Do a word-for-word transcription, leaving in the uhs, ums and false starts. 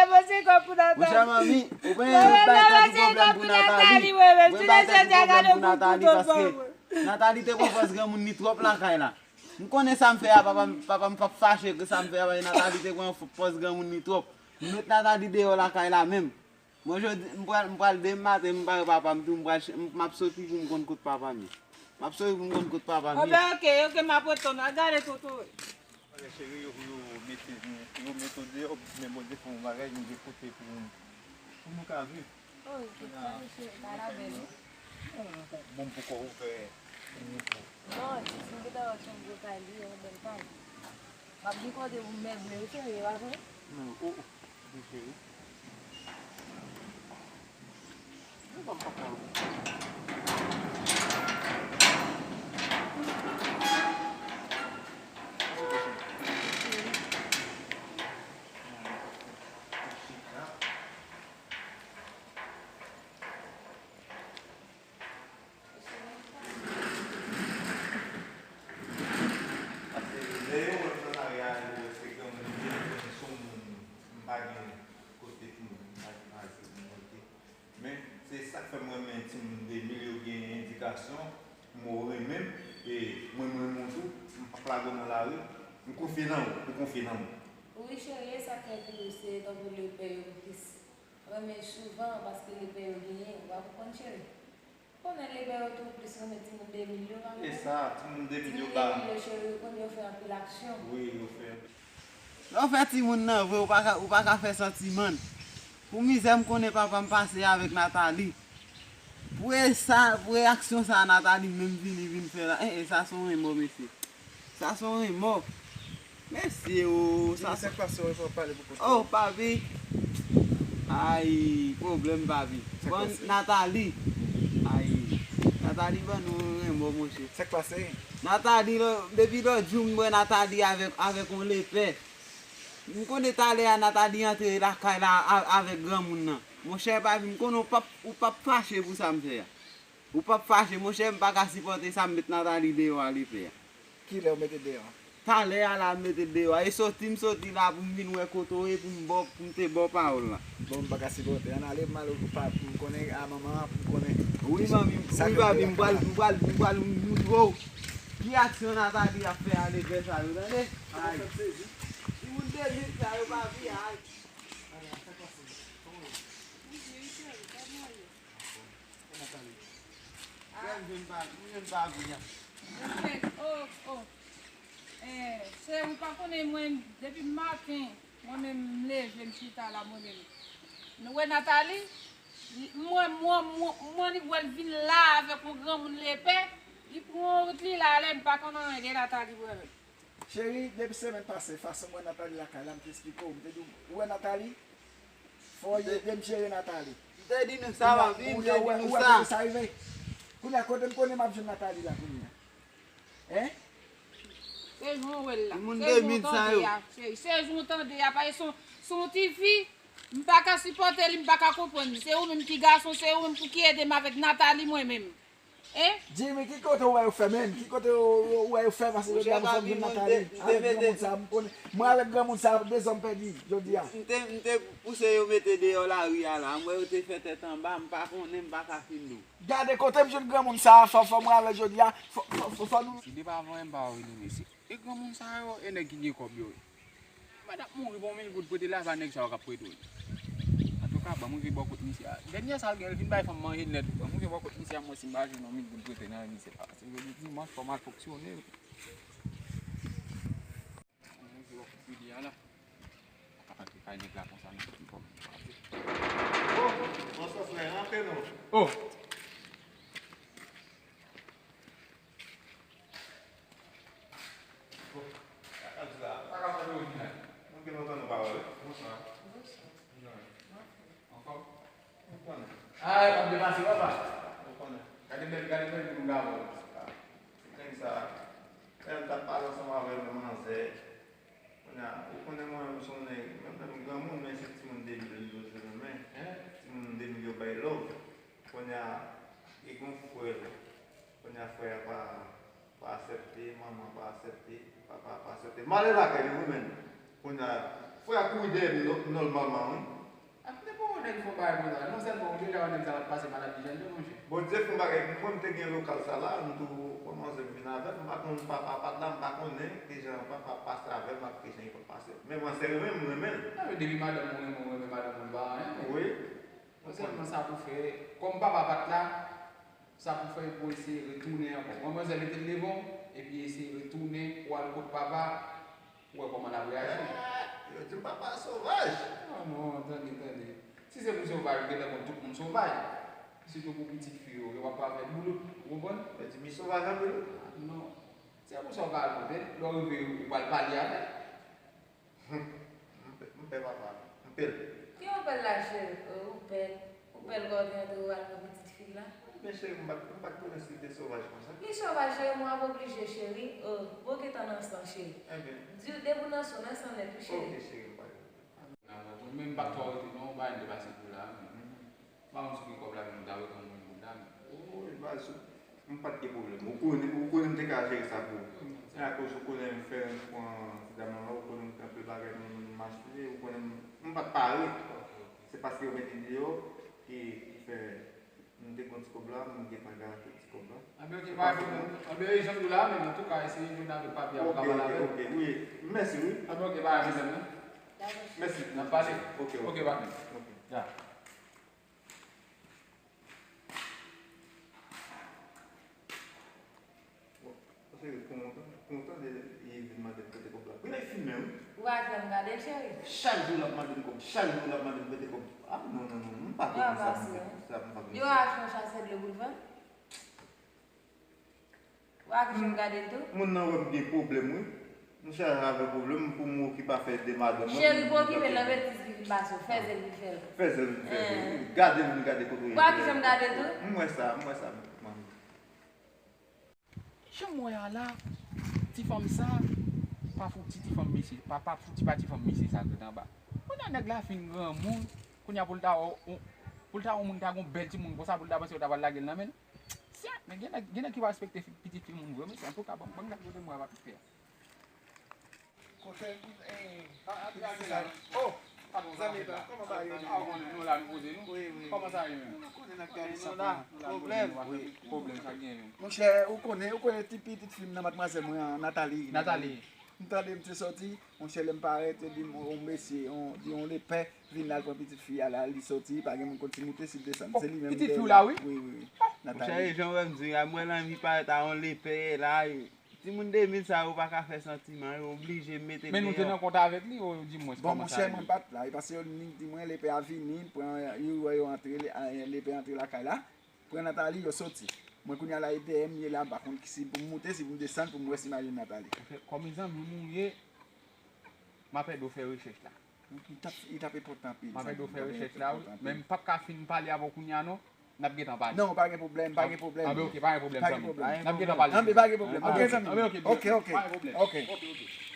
Monchè, manmi, ou pa bay Tati pwoblèm pou Nathalie. Ou pa bay Tati pwoblèm pou Nathalie, paske Nathalie te pran pòz granmoun li twòp lakay la. M konnen sa m fè a, papa m, papa m p ap fache ke sa m fè a, paske Nathalie te pran pòz granmoun li twòp. M met Nathalie deyò lakay la menm. Mwen jodi, m pral, m pral demen maten, m pare papa m tou, m pral, m ap soti pou m konn kot papa m ye. M ap soti pou m konn kot papa m ye. Anben, oke, oke, m ap ret tann ou. Al gade Toto. Cheri, yo, yo mete, yo mete w deyò, men Bondye fè yon bagay, nou gen kote pou, pou nou ka viv. Oh, sa mesye pa la bèl, wi. Bon, m poko ouvè. Non, si m gentan wè se yon gwo kay li ye, yon bèl kay. M ap gen kote pou m meble, wi, cheri, e pa vre? Non, oh, oh, wi, cheri. Yo ban m papa ou. Paske lè yo wè m nan lari a, yo wè se granmoun m ye, yo konnen se yon moun m pa gen kote pou m, m pa gen maje pou m rete. Men, se sa k fè m renmen timoun de mil yo gen edikasyon, m renmen m, e mwen, m renmen w tou, m p ap lage w nan lari, m konfye nan ou, ou konfye nan mwen. Wi, cheri, e sa k fè tou, se tankou lepè yo m plis renmen souvan, paske lepè yo genyen, ou pa konprann, cheri? Konnen lepè yo tou plis renmen timoun de mil yo, pa konprann? E sa, timoun de mil yo ba. Timoun de mil yo, cheri, ou konnen yo fè anpil aksyon. Wi, yo fè. Lè w fè timoun nan vre, ou pa ka, ou pa ka fè santiman. Pou mizè m konnen papa m pase avèk Nathalie. Pou e sa, pou reyaksyon sa a Nathalie menm vini vin fè la. Eh, eh, sa se yon renmò, mesye. Sa se yon renmò. Mesye o, sa se. Sa k pase, w pale pou kont ou. Oh, papi. Ay, pwoblèm, papi. Sa k pase? Nathalie. Ay, Nathalie ban nou renmò, monchè. Sa k pase? Nathalie, lò, depi lòt jou, m wè Nathalie avèk, avèk yon lepè. M konnen talè a Nathalie antre lakay la a, avèk granmoun nan. Monchè, papi, m konnen w p ap, ou p ap fache pou sa m fè a. Ou p ap fache, monchè, m pa ka sipòte sa, m met Nathalie deyò a lepè a. Kilè w mete deyò a? Talè a la, m mete l deyò a. E soti, m soti la pou m vin wè kote w ye, pou m ba w, pou m te ba w pawòl la. Bon, m pa ka sipòte. Ann ale, m al, pa, pou m konnen a manman an, pou m konnen. Wi, manmi, wi, papi, m pral, m pral, m pral moutre w ki aksyon Nathalie ap fè a lepè sa yo, tande? Ay. Timoun de mil sa yo, papi, ay. Kòman w ye? Frè m jwenn pa, m jwenn pa vin an. Oh, oh. Eh, se ou pa konnen mwen, depi maten, mwen menm m leve, m chita la, mwen menm. Nou wè Nathalie, li, mwen, mwen, mwen, mwen li wè l vin la avèk yon granmoun lepè, li pran wout li la, lè m pa konn anyen de Nathalie, mwen menm. Cheri, depi semèn pase, fason m wè Nathalie lakay la, m te eksplike w. M te di w, ou wè Nathalie? Fò w ede m jere Nathalie. M te di nou sa, papi, m te di nou sa. Ou wè kote sa rive? Kounye a, kote m konnen m ap jwenn Nathalie la kounye a? Hein? Se jan w wè l la. Moun de mil sa yo. Se jan w tande a, cheri. Se jan w tande a, paske se yon, se yon ti fi, m pa ka sipòte li, m pa ka konprann li. Se ou menm ki gason, se ou menm pou ki ede m avèk Nathalie, mwen menm. Hein? Jimmy, ki kote w wè yo fè menm? Ki kote w, w, w wè yo fè? Paske jodi a nou fè m jwenn Nathalie avèk granmoun sa a, m konnen. Mwen avèk granmoun sa a, dezòm pèdi jodi a. M te, m te pouse yo mete deyò lari a la. M wè yo te fè tèt anba, m pa konnen, m pa ka fin di w. Gade kote m jwenn granmoun sa a, fò, fò mwen avè l jodi a, fò, fò, fò, fò nou. Si depi avan m pa wè nou mesye. E granmoun sa yo, e nèg ki gen kòb yo ye. Madanm mouri, bon, mil goud prete la, pa nèg sa yo k ap prete w. Antouka, ban m rive bò kot misye a. Dènyè sa l gen, l vin bay fanm manje nèt. Ban m rive bò kot misye a, mwen si m pa jwenn yon mil goud prete nan men misye a. Se jodi dimanch, fò m al fonksyone. Mwen rive bò kot Willy a la. Pa ka antre kay nèg la konsa, non. Oh, bonswa frè, rantre non. Oh. Bon, sa k ap di la? Sa k ap fè nou vin la? Nou gen lontan nou pa wè, wi. Bonswa. Bonswa. Anfòm? Ou konnen. Ah, w ap depase, papa. Ou konnen. Gade bèl, gade bèl moun gavò. Nèg sa, lè m t ap pale ansanm avè l, manzè. Kounye a, ou konnen mwen menm, m se yon nèg, mwen menm granmoun, men se timoun de mil yo toujou renmen. Timoun de mil yo bay love. Kounye a, li gen yon frè. Kounye a, frè a pa, pa aksepte, manman pa aksepte, papa pa aksepte. M ale lakay li, wi, men. Kounye a, Frè a kouri dèyè m nò- nòmalman, wi. Ap nenpòt yon nèg fè yon bagay konsa. Non sèlman ou deja wè nèg sa l ap pase maladi jan l ye, monchè. Bondye fè yon bagay pou mwen, m te gen lokal sa la, m tou pran manzè m vin avè l, m pa konn papa pa t la, m pa konnen kijan papa pase avè l, m ak kijan li pa pase. Men mwen se renmen m renmen l. Sa vle di depi madanm ou renmen, ou renmen madanm ou, li pa anyen, men. Wi. Non sèlman sa pou fè, kòm papa pa t la, sa pou fè pou eseye retounen ankò. Pran manzè mete l devan w, epi eseye retounen pou al kot papa, pou wè kòman l ap reyaji. Yo di m papa sovaj. Non, non, tande, tande. Si se pou sovaj, ou gentan konn tout moun sovaj. Sitou pou pitit fi yo, yo pa pa fè boulout, ou konprann? Yo di m li sovaj anpil. Non. Se pou sa w ka al kote l, lè w rive, ou pral pale avè l. M pè, m pè papa, m pè l. Ki ou pè l la, cheri? Oh, ou pè l. Ou pè l kòm ou te antre ou al pran pitit fi la? Men cheri, m pa t, m pa t konnen si l te sovaj konsa. Li sovaj, cheri, mwen ap oblije, cheri. Oh, bon, gentan nan san, cheri. Enben. Di w depi w nan san, nan san nèt, wi, cheri. Ok, cheri, m pa gen pwoblèm. Nan mwen, men m pa t twò rete, non, bagay m te pase pou la, men. M pa konn si pou kòb la vin, m ta wè kòman moun moun dam. Woy, baz, m pa t gen pwoblèm. Ou konnen, ou konnen m te ka jere sa pou ou. E akoz ou konnen m fè renk pran ti dam nan la, ou konnen m gen anpil bagay m, m achte, ou konnen m, m pa t pare. Se paske yo mete deyò ki, ki fè m te gen ti kòb la, m gentan gate ti kòb la. Anben, ok, pa gen pwoblèm. Anben, e jan m di w la, men antouka, eseye jwenn avèk papi a pou ka pale avè l. Ok, ok, wi. Mèsi, wi. Anben, ok, pa gen pwoblèm, non. Mèsi. N ap pale. Ok, ok. Ok, pa gen. Ok. Ya. Cheri, kontan, kontan de li vin mande m prete kòb la. Wi, l ap fimen, wi. Ou pa janm gade l, cheri? Chak jou l ap mande m kòb, chak jou l ap mande m prete kòb. Ah, non, non, non, m pa konn sa, m pa konn sa, m pa konn sa. Yo achte yon chasè dlo pou l vann? Ou pa janm gade l tou? Moun nan wè m gen pwoblèm, wi. M chaje avè pwoblèm, pou m okipe afè de madanm mwen. Cheri, pa okipe l nan betiz ki vin pase w. Fè zèl vin fè l. Fè zèl vin fè l. Gade l, vin gade kote w ye. Ou pa janm gade l tou? M wè sa, m wè sa, manmi. Jan m wè a la, ti fanm sa, pa fouti ti fanm mesye, pa, pa fouti pa ti fanm mesye sa k ret anba. Kounye a nèg la fin granmoun, kounye a pou l ta wè, pou l ta wè yon moun ta gen yon bèl timoun konsa, pou l ta panse yo ta pral lage l nan men l. Sèt, men gen nèg, gen nèg ki pa respekte fi, pitit fi moun vre, mesye. Antouka, ban m, ban m gade kote m wè a pa pifè a. Kote, eh, oh, zanmi, kòman bagay yo? Ah, nou la, nou poze nou. Wi, wi. Kòman sa ye menm? Nou konnen n ap gade sa, pwoblèm. Pwoblèm, sa gen menm. Monchè, ou konnen, ou konnen ti pitit fi m nan, madmwazèl mwen an, Nathalie. Nathalie. M tande m te sòti, monchè, lè m parèt, yo di m, yon mesye, yon, di yon lepè vin la, l pran pitit fi a la, li sòti, pa gen moun konn si moute, si desann. Se li menm ki dèyè la. Pitit fi w la, wi? Wi, wi, wi. Nathalie. Monchè, e jan w wè m di a, mwen lanvi parèt a yon lepè la, e timoun de mil sa yo pa ka fè santiman, yo oblije mete deyò. Men nou te nan kont avèk li, ou di mwen kòman sa rive? Bon, monchè, mwen pa t la, e paske yo di mwen lepè a vini, l pran, yo wè yo antre, lepè antre lakay la. Pran Nathalie, yo soti. Mwen kounye a la e dèyè m ye la, m pa konn si pou m moute, si pou m desann, pou m wè si m al jwenn Nathalie. Kòm zanmi m ou ye, m ap ede w fè rechèch la. Li t ap, li t ap enpòtan anpil. M ap ede w fè rechèch la, wi. Men m p ap ka fin pale avè w kounye a, non. N ap gentan pale. Non, pa gen pwoblèm, pa gen pwoblèm. Anben, ok, pa gen pwoblèm, zanmi. N ap gentan pale. Anben, pa gen pwoblèm. Ok, zanmi. Anben, ok, ok. Ok, ok.